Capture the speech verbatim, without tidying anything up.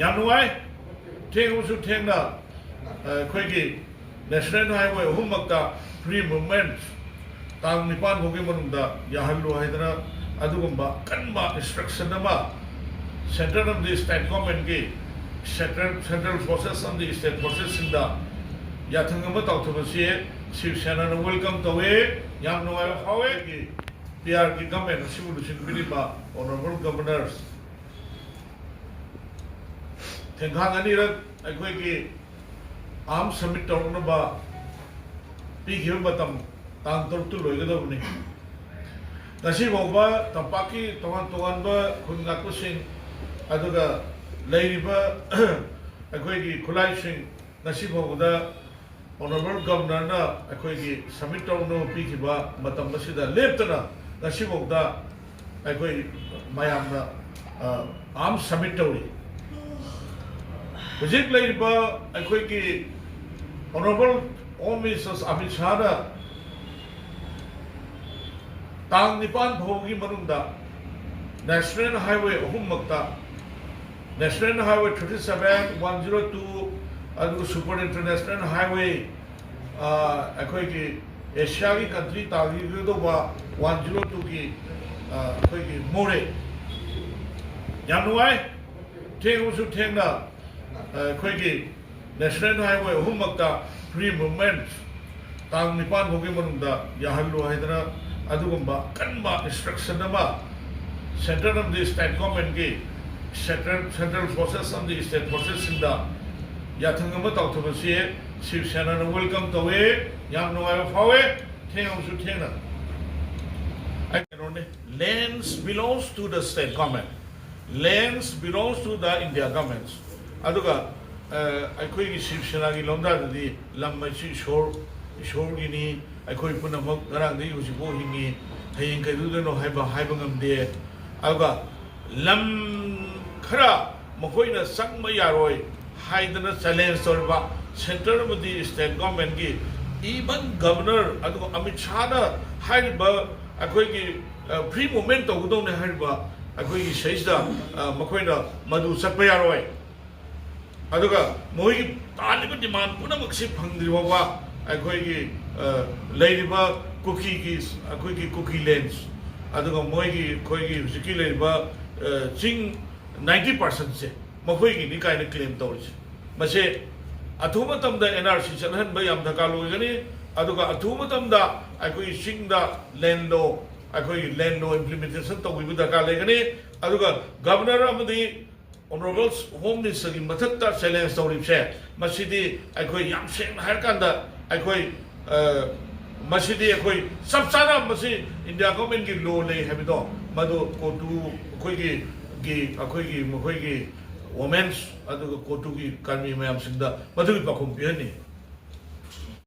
ꯌꯥꯝ ꯅꯨꯡꯉꯥꯏ꯫ ꯊꯦꯡꯉꯕꯁꯨ ꯊꯦꯡꯅ, ꯑ, ꯑꯩꯈꯣꯏꯒꯤ National Highway ꯑꯍꯨꯝꯃꯛꯇ free movement ꯇꯥꯡ ꯅꯤꯄꯥꯟ ꯐꯥꯎꯒꯤ ꯃꯅꯨꯡꯗ ꯌꯥꯍꯜꯂꯨ ꯍꯥꯏꯗꯅ ꯑꯗꯨꯒꯨꯝꯕ ꯑꯀꯟꯕ instruction ꯑꯃ central ꯑꯃꯗꯤ state governmentꯀꯤ, central, central forces ꯑꯃꯗꯤ state forcesꯁꯤꯡꯗ ꯌꯥꯊꯪ ꯑꯃ ꯇꯧꯊꯕꯁꯤ ꯁꯤꯕ ꯁꯦꯅꯥꯅ welcome ꯇꯧꯏ꯫ ꯌꯥꯝ ꯅꯨꯡꯉꯥꯏꯕ ꯐꯥꯎꯏ꯫ ꯕꯤꯍꯥꯔꯒꯤ government ꯑꯁꯤꯕꯨ ꯂꯨꯆꯤꯡꯕꯤꯔꯤꯕ honourable governors ꯊꯦꯡꯈꯥꯡ ꯑꯅꯤꯔꯛ ꯑꯩꯈꯣꯏꯒꯤ arms submit ꯇꯧꯔꯛꯅꯕ ꯄꯤꯈꯤꯕ ꯃꯇꯝ ꯇꯥꯡ ꯇꯔꯨꯛꯇ ꯂꯣꯏꯒꯗꯕꯅꯤ꯫ ꯉꯁꯤ ꯐꯥꯎꯕ ꯇꯝꯄꯥꯛꯀꯤ ꯇꯣꯉꯥꯟ ꯇꯣꯉꯥꯟꯕ ꯈꯨꯟ ꯉꯥꯛꯄꯁꯤꯡ ꯑꯗꯨꯒ ꯂꯩꯔꯤꯕ ꯑꯩꯈꯣꯏꯒꯤ ꯈꯨꯠꯂꯥꯏꯁꯤꯡ ꯉꯁꯤ ꯐꯥꯎꯕꯗ honourable governorꯅ ꯑꯩꯈꯣꯏꯒꯤ submit ꯇꯧꯅꯕ ꯄꯤꯈꯤꯕ ꯃꯇꯝ ꯑꯁꯤꯗ ꯂꯦꯞꯇꯅ ꯉꯁꯤꯐꯥꯎꯗ ꯑꯩꯈꯣꯏ ꯃꯌꯥꯝꯅ, ꯑ, arms submit ꯇꯧꯔꯤ꯫ ꯍꯧꯖꯤꯛ ꯂꯩꯔꯤꯕ ꯑꯩꯈꯣꯏꯒꯤ honourable Home Minister ꯑꯃꯤꯠ ꯁꯥꯍꯅ ꯇꯥꯡ ꯅꯤꯄꯥꯟ ꯐꯥꯎꯒꯤ ꯃꯅꯨꯡꯗ National Highway ꯑꯍꯨꯝꯃꯛꯇ, National Highway thirty seven, one zero two, ꯑꯗꯨꯒ Super International Highway, ꯑ, ꯑꯩꯈꯣꯏꯒꯤ ꯑꯦꯁꯤꯌꯥꯒꯤ country ꯇꯥꯈꯤꯒꯗꯧꯕ one zero twoꯒꯤ, ꯑ, ꯑꯩꯈꯣꯏꯒꯤ ꯃꯣꯔꯦ꯫ ꯌꯥꯝ ꯅꯨꯡꯉꯥꯏ꯫ ꯊꯦꯡꯉꯕꯁꯨ ꯊꯦꯡꯅ, ꯑ, ꯑꯩꯈꯣꯏꯒꯤ National Highway ꯑꯍꯨꯝꯃꯛꯇ free movement ꯇꯥꯡ ꯅꯤꯄꯥꯟ ꯐꯥꯎꯒꯤ ꯃꯅꯨꯡꯗ ꯌꯥꯍꯜꯂꯨ ꯍꯥꯏꯗꯅ ꯑꯗꯨꯒꯨꯝꯕ ꯑꯀꯟꯕ instruction ꯑꯃ central ꯑꯃꯗꯤ state governmentꯀꯤ, central, central forces ꯑꯃꯗꯤ state forcesꯁꯤꯡꯗ ꯌꯥꯊꯪ ꯑꯃ ꯇꯧꯊꯕꯁꯤ ꯁꯤꯕ ꯁꯦꯅꯥꯅ welcome ꯇꯧꯏ꯫ ꯌꯥꯝ ꯅꯨꯡꯉꯥꯏꯕ ꯐꯥꯎꯏ꯫ ꯊꯦꯡꯉꯕꯁꯨ ꯊꯦꯡꯅ꯫ ꯑꯩ ꯀꯩꯅꯣꯅꯤ, lands belongs to the state government, lands belongs to the India government꯫ ꯑꯗꯨꯒ, ꯑ, ꯑꯩꯈꯣꯏꯒꯤ ꯁꯤꯕ ꯁꯦꯅꯥꯒꯤ ꯂꯣꯟꯗꯥꯗꯗꯤ ꯂꯝ ꯑꯁꯤ ꯏꯁꯣꯔ, ꯏꯁꯣꯔꯒꯤꯅꯤ, ꯑꯩꯈꯣꯏ ꯄꯨꯝꯅꯃꯛ ꯉꯔꯥꯡꯗꯒꯤ ꯍꯧꯖꯤꯛꯐꯥꯎ ꯍꯤꯡꯉꯤ, ꯍꯌꯦꯡ ꯀꯩꯗꯧꯗꯣꯏꯅꯣ ꯍꯥꯏꯕ ꯍꯥꯏꯕ ꯉꯝꯗꯦ꯫ ꯑꯗꯨꯒ ꯂꯝ ꯈꯔ ꯃꯈꯣꯏꯅ ꯆꯪꯕ ꯌꯥꯔꯣꯏ ꯍꯥꯏꯗꯅ challenge ꯇꯧꯔꯤꯕ central ꯑꯃꯗꯤ state governmentꯀꯤ, even governor ꯑꯗꯨꯒ ꯑꯃꯤꯠ ꯁꯥꯍꯅ ꯍꯥꯏꯔꯤꯕ ꯑꯩꯈꯣꯏꯒꯤ, ꯑ, free movement ꯇꯧꯒꯗꯧꯅꯦ ꯍꯥꯏꯔꯤꯕ ꯑꯩꯈꯣꯏꯒꯤ ꯁꯤꯗꯩꯁꯤꯗ, ꯑ, ꯃꯈꯣꯏꯅ ꯃꯗꯨ ꯆꯠꯄ ꯌꯥꯔꯣꯏ꯫ ꯑꯗꯨꯒ ꯃꯈꯣꯏꯒꯤ ꯇꯥꯜꯂꯤꯕ demand ꯄꯨꯝꯅꯃꯛꯁꯤ ꯐꯪꯗ꯭ꯔꯤ ꯐꯥꯎꯕ ꯑꯩꯈꯣꯏꯒꯤ, ꯑ, ꯂꯩꯔꯤꯕ ꯀꯨꯀꯤꯒꯤ, ꯑꯩꯈꯣꯏꯒꯤ ꯀꯨꯀꯤ lands, ꯑꯗꯨꯒ ꯃꯣꯏꯒꯤ, ꯑꯩꯈꯣꯏꯒꯤ ꯍꯧꯖꯤꯛꯀꯤ ꯂꯩꯔꯤꯕ, ꯑ, ꯆꯤꯡ ninety percentꯁꯦ ꯃꯈꯣꯏꯒꯤꯅꯤ ꯀꯥꯏꯅ claim ꯇꯧꯔꯤꯁꯦ, ꯃꯁꯦ ꯑꯊꯨꯕ ꯃꯇꯝꯗ N R C ꯆꯠꯍꯟꯕ ꯌꯥꯝ ꯗꯔꯀꯥꯔ ꯑꯣꯏꯒꯅꯤ꯫ ꯑꯗꯨꯒ ꯑꯊꯨꯕ ꯃꯇꯝꯗ ꯑꯩꯈꯣꯏꯒꯤ ꯆꯤꯡꯗ land law, ꯑꯩꯈꯣꯏꯒꯤ land law implementation ꯇꯧꯕꯤꯕ ꯗꯔꯀꯥꯔ ꯂꯩꯒꯅꯤ꯫ ꯑꯗꯨꯒ Governor ꯑꯃꯗꯤ Honourable Home Ministerꯒꯤ ꯃꯊꯛꯇ challenge ꯇꯧꯔꯤꯕꯁꯦ, ꯃꯁꯤꯗꯤ ꯑꯩꯈꯣꯏ ꯌꯥꯝ ꯁꯦꯡꯅ ꯍꯥꯏꯔꯀꯥꯟꯗ ꯑꯩꯈꯣꯏ, ꯑ, ꯃꯁꯤꯗꯤ ꯑꯩꯈꯣꯏ ꯆꯞ ꯆꯥꯅ ꯃꯁꯤ India governmentꯀꯤ law ꯂꯩ ꯍꯥꯏꯕꯗꯣ, ꯃꯗꯨ CoTU ꯑꯩꯈꯣꯏꯒꯤ, ꯒꯤ, ꯑꯩꯈꯣꯏꯒꯤ, ꯃꯈꯣꯏꯒꯤ women's ꯑꯗꯨꯒ CoTUꯒꯤ ꯀꯔꯃꯤ ꯃꯌꯥꯝꯁꯤꯡꯗ ꯃꯗꯨꯒꯤ ꯄꯥꯎꯈꯨꯝ ꯄꯤꯍꯟꯅꯤꯡꯏ꯫